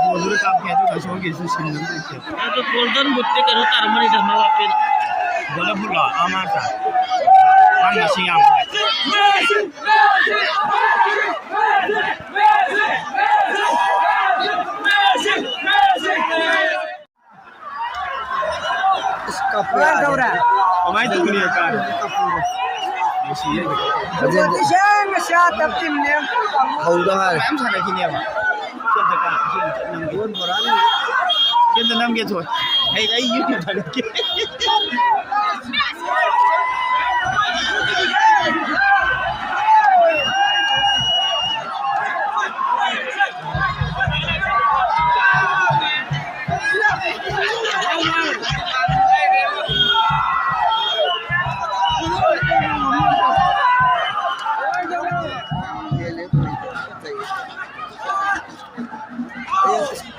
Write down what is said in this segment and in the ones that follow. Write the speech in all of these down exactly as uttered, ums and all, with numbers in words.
ꯕꯣꯜꯗꯨꯗ ꯀꯥꯞꯀꯦ, ꯑꯗꯨꯒ ꯁꯣꯝꯒꯤꯁꯨ ꯁꯤꯟ ꯑꯃ ꯂꯩꯇꯦ꯫ ꯑꯗꯨ ꯒꯣꯜꯗꯟ ꯕꯨꯠꯇꯤ ꯀꯩꯅꯣ ꯇꯥꯔꯝꯃꯅꯤꯗ, ꯃꯕꯥꯄꯦꯅ꯫ ꯒꯣꯜꯗꯟ ꯕꯨꯠꯂꯣ? ꯑꯥ, ꯃꯥ ꯇꯥꯏ꯫ ꯃꯥ ꯉꯁꯤ ꯌꯥꯝ ꯐꯩ꯫ ꯑꯁ, ꯀꯞꯄꯦ ꯀꯃꯥꯏꯅ ꯌꯥꯗꯦ꯫ ꯇꯧꯔꯦ? ꯀꯃꯥꯏꯅ ꯇꯧꯅꯤ ꯀꯥꯏꯅ? ꯀꯞꯄꯦ꯫ ꯅꯨꯡꯁꯤꯌꯦ꯫ ꯐꯖꯗꯦ꯫ ꯁꯦꯡꯅ ꯁꯥ ꯇꯞꯇꯤꯝꯅꯦ꯫ ꯍꯧꯗ ꯉꯥꯏꯔꯦ꯫ ꯃꯌꯥꯝ ꯁꯥꯟꯅꯈꯤꯅꯦꯕ꯫ ꯁꯤ ꯑꯝꯇ ꯀꯥ-, ꯁꯤ ꯑꯝꯇ ꯅꯝꯒꯦ꯫ ꯕꯣꯜ ꯕꯣꯔꯥꯅꯤ꯫ ꯁꯤ ꯑꯝꯇ ꯅꯝꯒꯦ ꯊꯣꯏ꯫ ꯑꯩ, ꯑꯩ YouTube ꯊꯥꯒꯠꯀꯦ꯫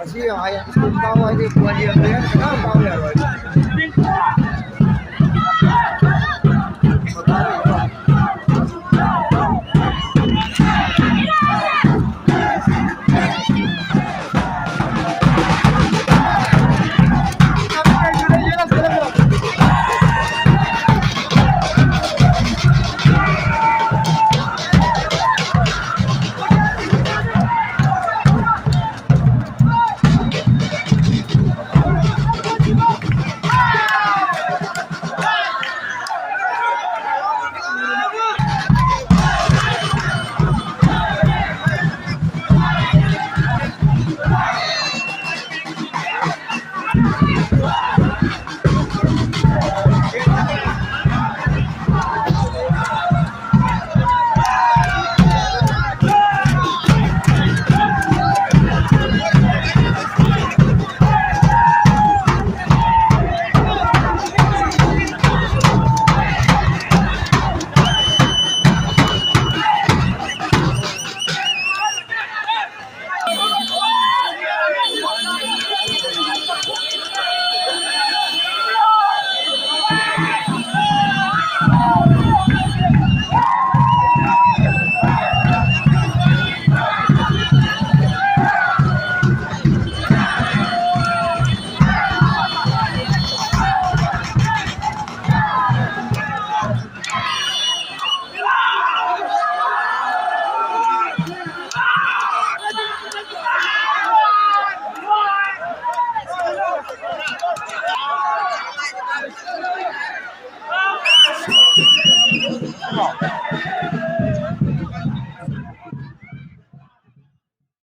ꯑꯁꯤ ꯍꯌꯦꯡ ꯁ꯭ꯀꯨꯜ ꯀꯥꯎ ꯍꯥꯏꯗꯤ ꯐꯣꯟ ꯌꯦꯡꯕ ꯌꯥꯏ, ꯀꯅꯥꯝ ꯀꯥꯎ ꯌꯥꯔꯣꯏ꯫